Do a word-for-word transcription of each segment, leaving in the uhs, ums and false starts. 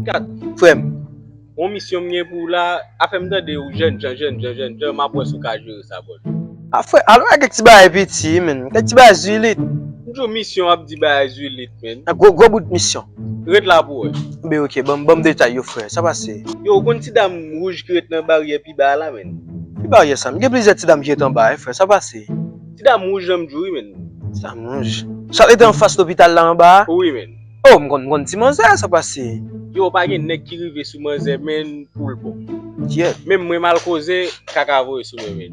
Kat, frè m, yon misyon m gen pou ou la, afè m tande ou jènjan, jènjan, jènjan, m ap wè si w ka jere sa, bòs. A, frè, al wè kèk ti bagay piti, menn. Kèk ti bagay zwilit. M di w misyon, w ap di bagay zwilit, menn. A, gwo, gwo bout misyon. Ret la pou wè. Anben, oke, ban m, ban m detay yo, frè. Sa pase? Yo, ou konn ti dam wouj ki ret nan baryè pi ba a la, menn? Ki baryè sa? M gen plizyè ti dam ki ret anba, wi, frè. Sa pase? Ti dam wouj lan m di w, wi, menn. Ti dam wouj. Sa rete anfas lopital la anba a? Wi, menn. Oh, m konn, m konn ti manzè, sa pase? Yo, pa gen nèg ki rive sou manzè, menn, pou l bon. Kyèt. Menm mwen m al koze, kaka voye sou mwen, menn.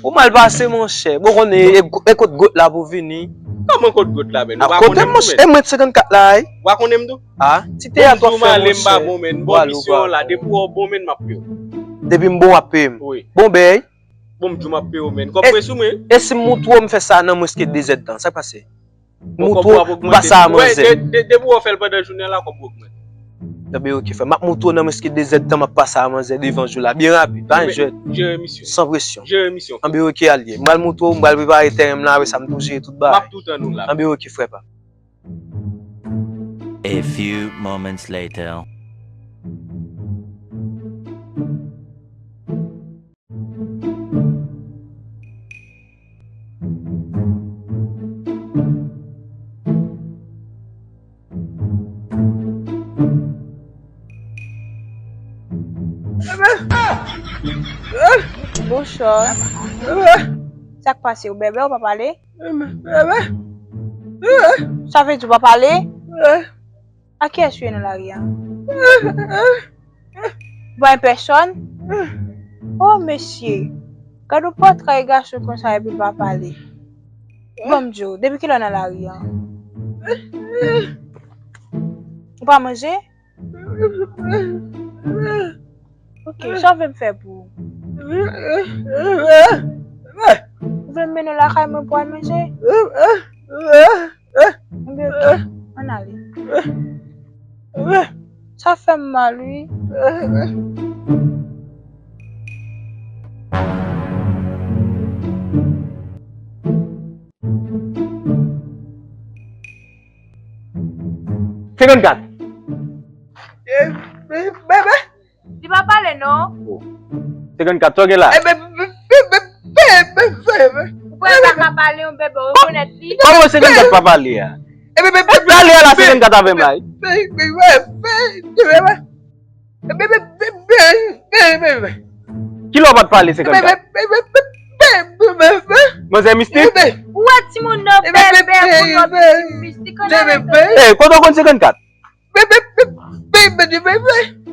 Ou mal pase, monchè. Bon, konnen, e, e kot gwòt la pou vini? Kòman kot gwòt la, menn? Ou pa konnen m tou, menn? E mwen senkannkat la, wi. Ou pa konnen m tou? A, ti teyat w ap fè, monchè. Bon, m ale, m pa bon, menn. M ba w misyon an la. Depi w bon, menn, m ap peye w. Depi m bon, w ap peye m? Wi. Bon, bèy. Bon, m di w m ap peye w, menn. Kòb mwen sou mwen. E si m moutre w m fè sa nan mwens ke de zèdtan, sa k pase? Moutre w m pase a manzè. Depi w fè l pandan jounen an la, kòb ou ogmante. Anben, oke, frè. M ap moutre w nan mwens ke de zèdtan, m ap pase a manzè devan jou la. Byen rapid, pa gen jwèt. Jere misyon. San presyon. Jere misyon. Anben, oke, al ye. M pral moutre w, m pral prepare tèren m lan, apre sa, m tou jere tout bagay. M ap tou tann ou la. Anben, oke, frè pa m. A few moments later. Bonswa. Sa k pase? Ou bèbè, ou pa pale? Sa vle di ou pa pale? A kiyès ou ye nan lari a? Ou pa gen pèsòn? Oh, mesye. Gad yon pòtray gason konsa epi l pa pale. Bon, m di w, depi kilè w nan lari a? Ou pa manje? Ok, sa w vle m fè pou ou? Ou vle m mennen w lakay mwen pou w al manje? Ebyen, ok, ann ale. Sa fè m mal, wi. Senkannkat. Bebe. Li pa pale, non. Senkannkat, sa w gen la? Ou kwè l pa ka pale, yon bebe, ou rekonèt li? Kòman senkannkat pa pale a? Pale a la, senkannkat avè m la, wi. Kilè w pa t pale senkannkat? Manzè Mistik? Ou wè timoun nan bèbè, moun nan mistik, mistik, ann ale. Ey, kote w konn senkannkat? E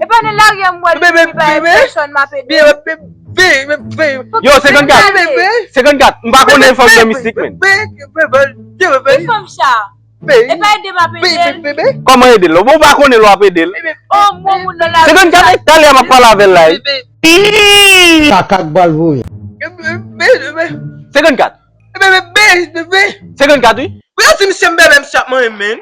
pa nan lari a m wè li, li pa gen pèsòn m ap ede. Yo, senkannkat. Senkannkat, m pa konnen fanm nan mistik, menn. Ki fanm sa? E pa ede m ap ede l. Kòman ede l? Bon, ou pa konnen lè w ap ede l. Oh, bon, moun nan lari. Senkannkat, talè a m ap pale avè l la, wi. Kaka k pral voye. Senkannkat. Senkannkat, wi. Pou yo di misye m bebe, misye ap manyen m, menn.